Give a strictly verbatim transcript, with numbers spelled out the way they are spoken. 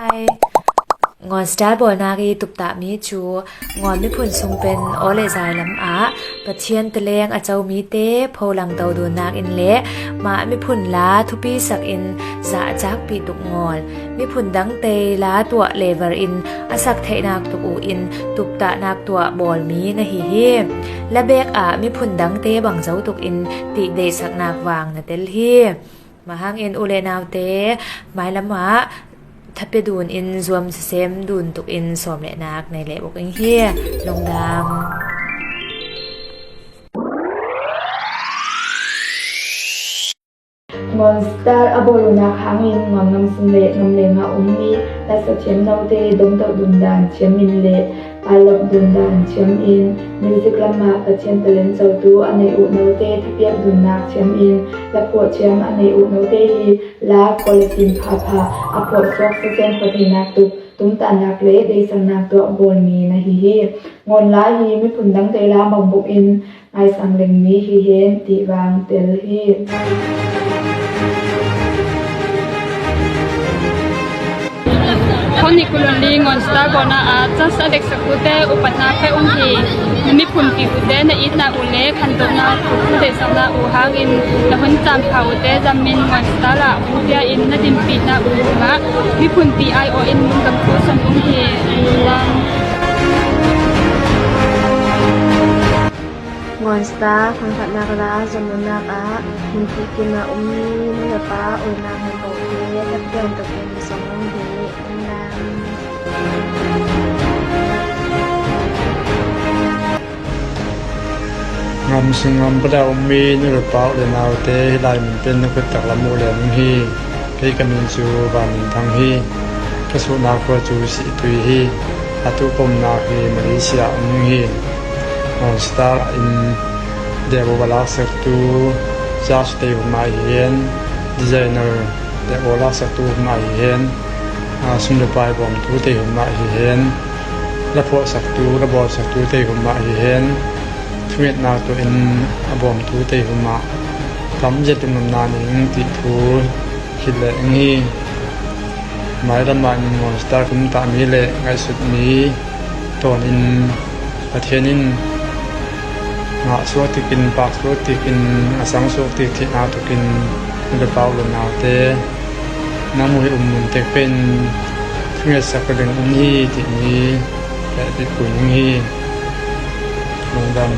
Ngawn Star bawlnâk i tuptah mi chu Ngawn miphun sung pen aw le zai lam ah Pathian taleng a cho mite pholangto dunnâk in le mah miphun la thupisak in zahchâkpih tuk ngawl, miphun dangte la tuah level in a sak theih nâk tuk u in tuptahnâk tuah bawl mi na hi hi. La bek ah miphun dangte bang zo tuk in tih deihsaknâk vang na tel hi. Bang hang in u le naute, mailam ah thapia dun in zuam sasêm dun tuk in sawm le nâk nei le bawk ing hi. Lungdam. Ngawn Star a bawl unâk hang in Ngawn ngam sung le ngam leng ah um mi la sa thiam note dongto dundan thiam in le pallop dundan thiam in music lam ah Pathian talent chotu a nei u note thapiak dunnâk thiam in la phuah thiam a nei u note hi la quality phapha a phuah suak sasêm pha theinâk tuk tumtahnâk le deihsaknâk tuah bawl mi na hi hi. Ngawn la hi miphun dangte la bang bawk in ngaisang leng mi hi hen tih vang tel hi. Khawni kulun li Ngawn Star bawlna ah chance a deihsakte upatna pe ung hi. Miphun pi ute na itna u le khantohna u deihsakna u hang in na hun cham pha ute zam in Ngawn Star ah hun pia in na dinpihna u mah miphun pi ai aw in mun gam thu son ung hi. Ngawn Star khangkhatnâk la zonnâk ah mun pi kim a um mi nu le pa u le nau hon bawk hi. Thapia dun tuk in sawm ung hi. Lungdam. Ngam sung ngam pawl a um mi nu le pa u le naute, hi lai mun pen na khut taklam uh le ung hi. Kei ka min chu Van Min Thang hi. Ka suahna khua chu Sihtui hi. A tu ka umna hi Malaysia ah um hi. Ngawn Star in debut a laksaktu judge te hum mah hi hen, designer debut a laksaktu hum mah hi hen, a, sum le pai bawmtu te hum mah hi hen, la phuahsaktu, la bawlsaktu te hum mah hi hen, thungetna tuah in a bawmtu te hum mah tam zet in um na ning tih thu hilh le ing hi. Mailam ah in Ngawn Star tumtah mi le ngaihsut mi tawn in Pathian in ngah suak tik in, pak suak tik in, a sang suak tik theihna tuk in nu le pa u le naute, nang muh hi um mun tek pen thungetsak leng um hi tih mi hehpih puai ning hi. Lungdam.